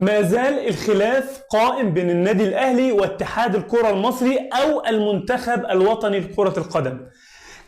ما زال الخلاف قائم بين النادي الأهلي واتحاد الكرة المصري أو المنتخب الوطني لكرة القدم.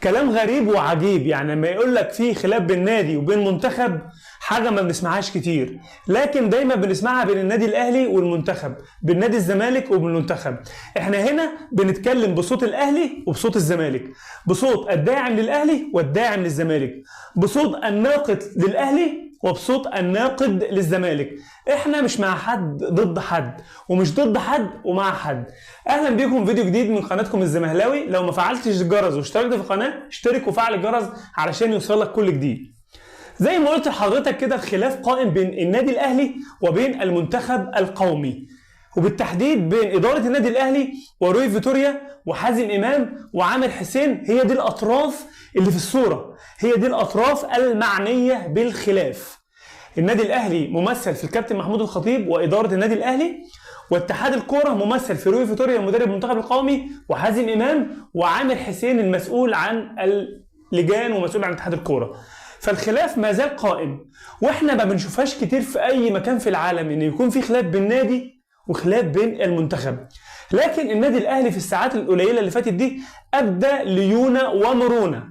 كلام غريب وعجيب، يعني لما يقول لك في خلاف بين نادي وبين منتخب حاجة ما بنسمعهاش كتير، لكن دايما بنسمعها بين النادي الأهلي والمنتخب، بين نادي الزمالك وبالمنتخب. احنا هنا بنتكلم بصوت الأهلي وبصوت الزمالك، بصوت الداعم للأهلي والداعم للزمالك، بصوت الناقد للأهلي وبصوت الناقد للزمالك. احنا مش مع حد ضد حد، ومش ضد حد ومع حد. اهلا بيكم فيديو جديد من قناتكم الزمهلاوي. لو ما فعلتش الجرس واشتركت في القناة اشترك وفعل الجرس علشان يوصلك كل جديد. زي ما قلت لحضرتك كده، الخلاف قائم بين النادي الاهلي وبين المنتخب القومي، وبالتحديد بين ادارة النادي الاهلي وروي فيتوريا وحازم امام وعامر حسين. هي دي الاطراف اللي في الصورة، هي دي الاطراف المعنية بالخلاف. النادي الاهلي ممثل في الكابتن محمود الخطيب واداره النادي الاهلي، واتحاد الكورة ممثل في روي فيتوريا مدرب المنتخب القومي وحازم امام وعامر حسين المسؤول عن اللجان ومسؤول عن اتحاد الكورة. فالخلاف ما زال قائم، واحنا ما بنشوفهاش كتير في اي مكان في العالم ان يكون في خلاف بين نادي وخلاف بين المنتخب. لكن النادي الاهلي في الساعات القليلة اللي فاتت دي ابدى ليونه ومرونه،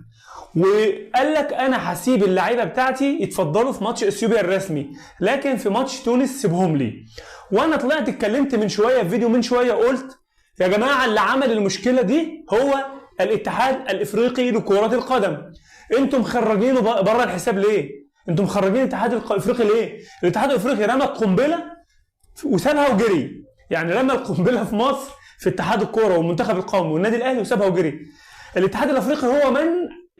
وقال لك انا هسيب اللعيبة بتاعتي يتفضلوا في ماتش اثيوبيا الرسمي، لكن في ماتش تونس سيبهم لي. وانا طلعت اتكلمت من شوية في فيديو من شوية، قلت يا جماعة اللي عمل المشكلة دي هو الاتحاد الافريقي لكرة القدم. انتم مخرجينه بره الحساب ليه؟ انتم مخرجين الاتحاد الافريقي ليه؟ الاتحاد الافريقي رمى القنبلة وسابها وجري، يعني رمى القنبلة في مصر في اتحاد الكورة والمنتخب القومي والنادي الاهلي وسابها وجري. الاتحاد الافريقي هو من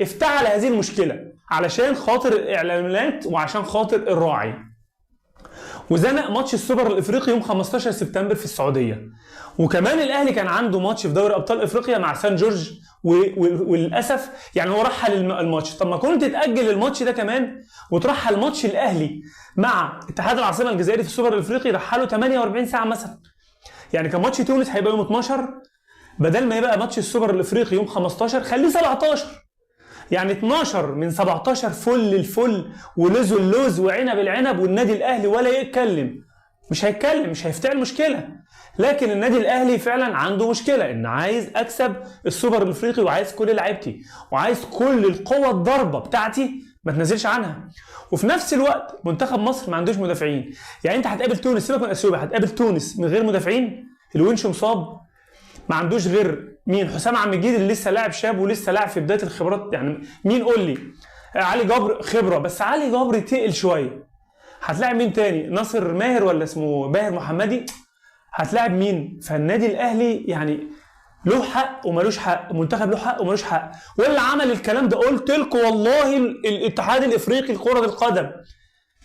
افتعل هذه المشكلة علشان خاطر الاعلانات وعشان خاطر الراعي، وزنق ماتش السوبر الافريقي يوم 15 سبتمبر في السعودية. وكمان الاهلي كان عنده ماتش في دوري ابطال افريقيا مع سان جورج، وللاسف يعني هو رحل الماتش. طب ما كنت تاجل الماتش ده كمان وترحل ماتش الاهلي مع اتحاد العاصمة الجزائري في السوبر الافريقي، رحله 48 ساعة مثلا. يعني كان ماتش تونس هيبقى يوم 12، بدل ما يبقى ماتش السوبر الافريقي يوم 15 خليه 17، يعني 12 من 17 فل الفل ولوز اللوز وعنب العنب، والنادي الاهلي ولا يتكلم، مش هيتكلم، مش هيفتعل مشكلة. لكن النادي الاهلي فعلا عنده مشكلة، ان عايز اكسب السوبر الافريقي وعايز كل لعيبتي وعايز كل القوة الضربة بتاعتي ما تنزلش عنها. وفي نفس الوقت منتخب مصر ما عندوش مدافعين، يعني انت هتقابل تونس، سيبك من اثيوبيا، هتقابل تونس من غير مدافعين. الونش مصاب، ما عندوش غير مين؟ حسام عبد المجيد اللي لسه لاعب شاب ولسه لاعب في بداية الخبرات. يعني مين قول لي؟ علي جبر خبره، بس علي جبر تقل شوية. هتلاعب مين تاني؟ ناصر ماهر ولا اسمه باهر محمدي؟ هتلاعب مين؟ فالنادي الاهلي يعني له حق ومالوش حق، المنتخب له حق ومالوش حق. واللي عمل الكلام ده قلت لكم والله الاتحاد الافريقي لكرة القدم.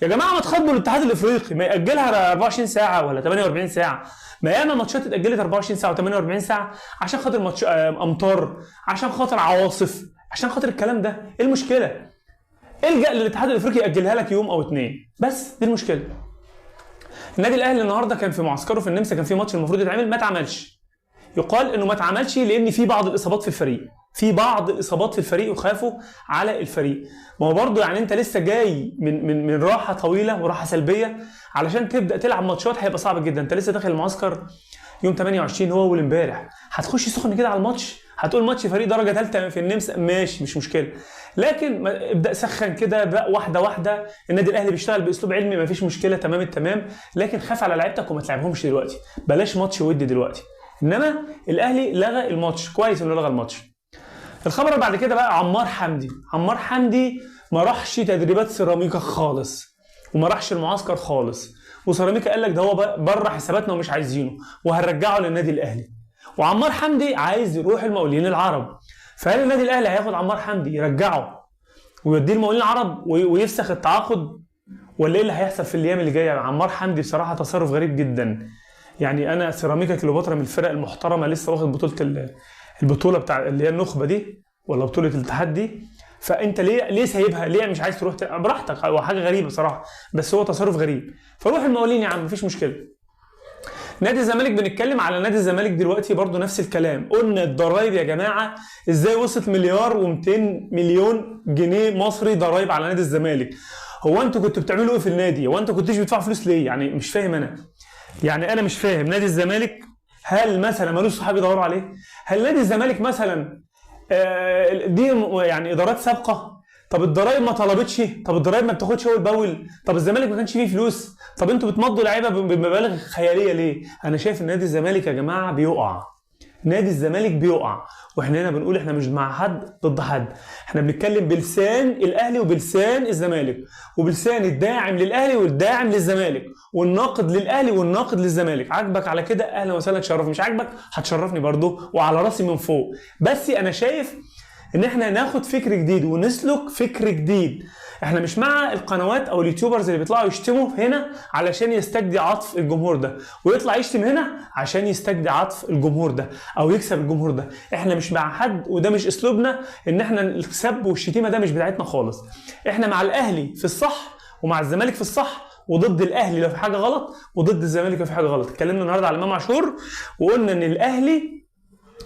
يا جماعة ما تخاطبوا الاتحاد الافريقي، ما ياجلها 24 ساعة ولا 48 ساعة. ما ياما ماتشات اتاجلت 24 ساعة و48 ساعة عشان خاطر ماتش امطار، عشان خاطر عواصف، عشان خاطر الكلام ده. ايه المشكلة؟ الجا للاتحاد الافريقي ياجلها لك يوم او اتنين، بس دي المشكلة. النادي الاهلي النهارده كان في معسكره في النمسا، كان في ماتش المفروض يتعمل ما اتعملش. يقال انه ما اتعملش لان في بعض الاصابات في الفريق، في بعض الاصابات في الفريق وخافوا على الفريق. ما هو برضه يعني انت لسه جاي من من من راحة طويلة وراحة سلبية، علشان تبدا تلعب ماتشات هيبقى صعب جدا. انت لسه داخل المعسكر يوم 28 هو اول امبارح، هتخش سخن كده على الماتش، هتقول ماتش فريق درجه ثالثة في النمسا ماشي مش مشكلة، لكن ابدا سخن كده بقى واحدة واحدة. النادي الاهلي بيشتغل باسلوب علمي مفيش مشكلة، تمام التمام، لكن خاف على لعيبتك وما تلعبهمش دلوقتي، بلاش ماتش ودي دلوقتي. انما الاهلي لغى الماتش، كويس انه لغى الماتش. الخبر اللي بعد كده بقى عمار حمدي. عمار حمدي ما راحش تدريبات سيراميكا خالص، وما راحش المعسكر خالص، وسيراميكا قال لك ده هو بره حساباتنا ومش عايزينه وهنرجعه للنادي الاهلي. وعمار حمدي عايز يروح المقاولين العرب، فهل النادي الاهلي هياخد عمار حمدي يرجعه ويوديه المقاولين العرب ويفسخ التعاقد، ولا ايه اللي هيحصل في الايام اللي جاية؟ عمار حمدي بصراحة تصرف غريب جدا. يعني انا سيراميكا كليوباترا من الفرق المحترمة، لسه واخد بطوله البطولة بتاع اللي هي النخبة دي ولا بطوله الاتحاد دي، فانت ليه سايبها؟ ليه مش عايز تروح؟ براحتك، هو حاجة غريبة بصراحة، بس هو تصرف غريب. فروح المقاولين يا عم مفيش مشكلة. نادي الزمالك، بنتكلم على نادي الزمالك دلوقتي برضو نفس الكلام. قلنا الضرايب يا جماعة ازاي وصلت 1,200,000,000 جنيه مصري ضرايب على نادي الزمالك. هو انتوا كنتوا بتعملوا ايه في النادي؟ هو انتوا كنتوش بتدفعوا فلوس ليه؟ يعني مش فاهم انا. يعني انا مش فاهم نادي الزمالك هل مثلا ملوش صحاب يدوروا عليه؟ هل نادي الزمالك مثلا دي يعني ادارات سابقه؟ طب الضرايب ما طلبتش؟ طب الضرايب ما بتاخدش اول باول؟ طب الزمالك ما كانش فيه فلوس؟ طب انتوا بتمضوا لعيبة بمبالغ خيالية ليه؟ انا شايف ان نادي الزمالك يا جماعة بيقع. نادي الزمالك بيقع، واحنا هنا بنقول احنا مش مع حد ضد حد، احنا بنتكلم بلسان الاهلي وبلسان الزمالك، وبلسان الداعم للاهلي والداعم للزمالك، والناقد للاهلي والناقد للزمالك. عاجبك على كده اهلا وسهلا تشرفني، مش عاجبك هتشرفني برضه وعلى راسي من فوق. بس انا شايف ان احنا ناخد فكر جديد ونسلك فكر جديد. احنا مش مع القنوات او ال YouTubers اللي بيطلعوا يشتموا هنا علشان يستجدي عطف الجمهور ده، ويطلع يشتم هنا عشان يستجدي عطف الجمهور ده او يكسب الجمهور ده. احنا مش مع حد، وده مش اسلوبنا، ان احنا السب والشتيمه ده مش بتاعتنا خالص. احنا مع الاهلي في الصح ومع الزمالك في الصح، وضد الاهلي لو في حاجة غلط وضد الزمالك لو في حاجة غلط. اتكلمنا النهارده على امام عاشور وقلنا ان الاهلي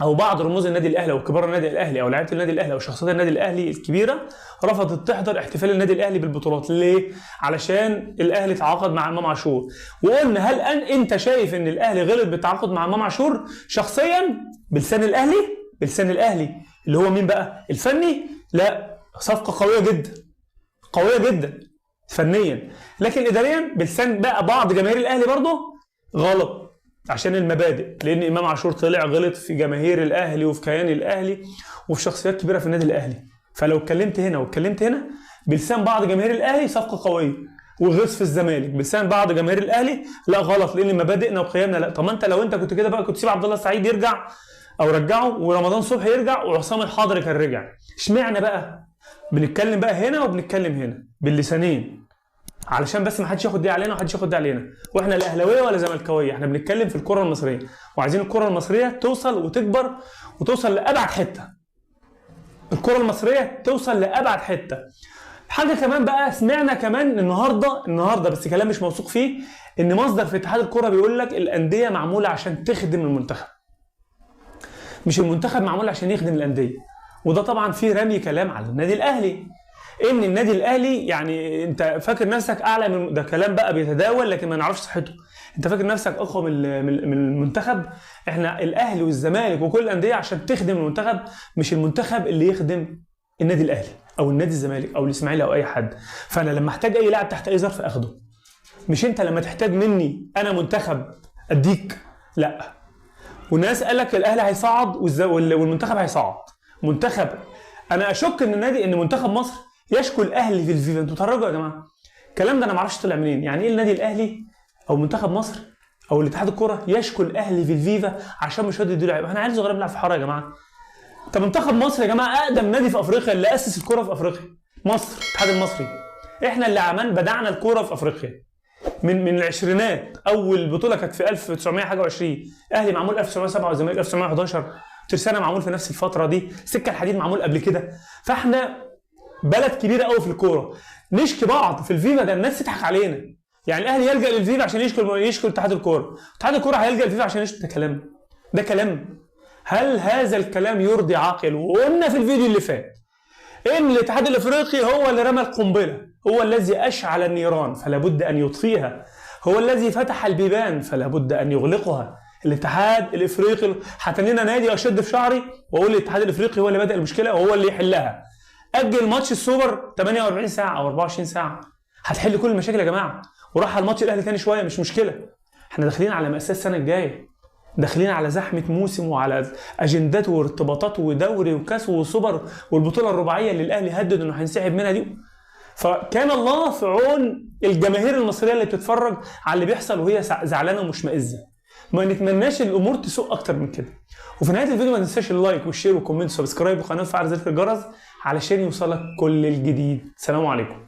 او بعض رموز النادي الاهلي او كبار النادي الاهلي او لعيبة النادي الاهلي او شخصيات النادي الاهلي الكبيرة رفضت تحضر احتفال النادي الاهلي بالبطولات. ليه؟ علشان الاهلي تعاقد مع امام عاشور. وقلنا هل انت شايف ان الاهلي غلط بالتعاقد مع امام عاشور؟ شخصيا بلسان الاهلي، بلسان الاهلي اللي هو مين بقى؟ الفني؟ لا، صفقة قوية جدا، قوية جدا فنيا، لكن اداريا بلسان بقى بعض جماهير الاهلي برضه غلط عشان المبادئ، لان امام عاشور طلع غلط في جماهير الاهلي وفي كيان الاهلي وفي شخصيات كبيرة في النادي الاهلي. فلو اتكلمت هنا واتكلمت هنا بلسان بعض جماهير الاهلي صفقة قوية وغص في الزمالك، بلسان بعض جماهير الاهلي لا غلط لان مبادئنا وقيمنا لا. طب ما انت لو انت كنت كده بقى كنت تسيب عبد الله السعيد يرجع او رجعه، ورمضان صبحي يرجع، وعصام الحضري كان رجع. اشمعنى بقى بنتكلم بقى هنا وبنتكلم هنا باللسانين؟ علشان بس ما حدش ياخد دي علينا ومحدش ياخد دي علينا، واحنا لا اهلاويه ولا زملكاويه، احنا بنتكلم في الكره المصرية، وعايزين الكره المصرية توصل وتكبر وتوصل لابعد حتة. الكره المصرية توصل لابعد حتة. حاجة كمان بقى سمعنا كمان النهارده بس كلام مش موثوق فيه، ان مصدر في اتحاد الكره بيقول لك الاندية معمولة عشان تخدم المنتخب، مش المنتخب معمول عشان يخدم الاندية. وده طبعا فيه رمي كلام على النادي الاهلي، ان النادي الاهلي يعني انت فاكر نفسك اعلى من ده، كلام بقى بيتداول لكن ما نعرفش صحته. انت فاكر نفسك اقوى من المنتخب؟ احنا الاهلي والزمالك وكل الاندية عشان تخدم المنتخب، مش المنتخب اللي يخدم النادي الاهلي او النادي الزمالك او الاسماعيلي او اي حد. فانا لما احتاج اي لاعب تحت اي ظرف اخده، مش انت لما تحتاج مني انا منتخب اديك، لا. والناس قال لك الاهلي هيصعد والمنتخب هيصعد. منتخب، انا اشك ان النادي ان منتخب مصر يشكو الاهلي في الفيفا. انتوا بتهرجوا يا جماعة، الكلام ده انا ما اعرفش طلع منين. يعني ايه النادي الاهلي او منتخب مصر او الاتحاد الكورة يشكو الاهلي في الفيفا عشان مش راضي يدوا لعيبة؟ احنا عيال صغيرة بنلعب في حارة يا جماعة. طب منتخب مصر يا جماعة اقدم نادي في افريقيا، اللي اسس الكورة في افريقيا، مصر، الاتحاد المصري، احنا اللي عملنا بدعنا الكورة في افريقيا من العشرينات. اول بطوله كانت في 1920، اهلي معمول 1907 والزمالك 1911، ترسانه معمول في نفس الفترة دي، سكة الحديد معمول قبل كده. فاحنا بلد كبيرة قوي في الكورة، نشكي بعض في الفيفا ده الناس تضحك علينا. يعني الاهلي يلجا للفيفا عشان يشكو اتحاد الكورة، اتحاد الكورة هيلجا للفيفا عشان يشكو. ده كلام، ده كلام؟ هل هذا الكلام يرضي عاقل؟ وقلنا في الفيديو اللي فات ان الاتحاد الافريقي هو اللي رمى القنبلة، هو الذي اشعل النيران فلا بد ان يطفيها، هو الذي فتح البيبان فلا بد ان يغلقها. الاتحاد الافريقي هتنينا نادي واشد في شعري واقول الاتحاد الافريقي هو اللي بدأ المشكلة وهو اللي يحلها. اجل ماتش السوبر 48 ساعة او 24 ساعة هتحل كل المشاكل يا جماعة. وراح على الماتش الاهلي تاني شوية مش مشكلة. احنا داخلين على مأساة السنة الجاية، داخلين على زحمة موسم وعلى اجندات وارتباطات ودوري وكاس وسوبر والبطوله الرباعية اللي الاهلي هدد انه هينسحب منها دي. فكان الله في عون الجماهير المصرية اللي بتتفرج على اللي بيحصل وهي زعلانة ومشمئزه. ما نتمناش الامور تسوء اكتر من كده. وفي نهاية الفيديو ما تنساش ال like وال share وال comment و subscribe وقناة وفعل زر الجرس علشان يوصلك كل الجديد. سلام عليكم.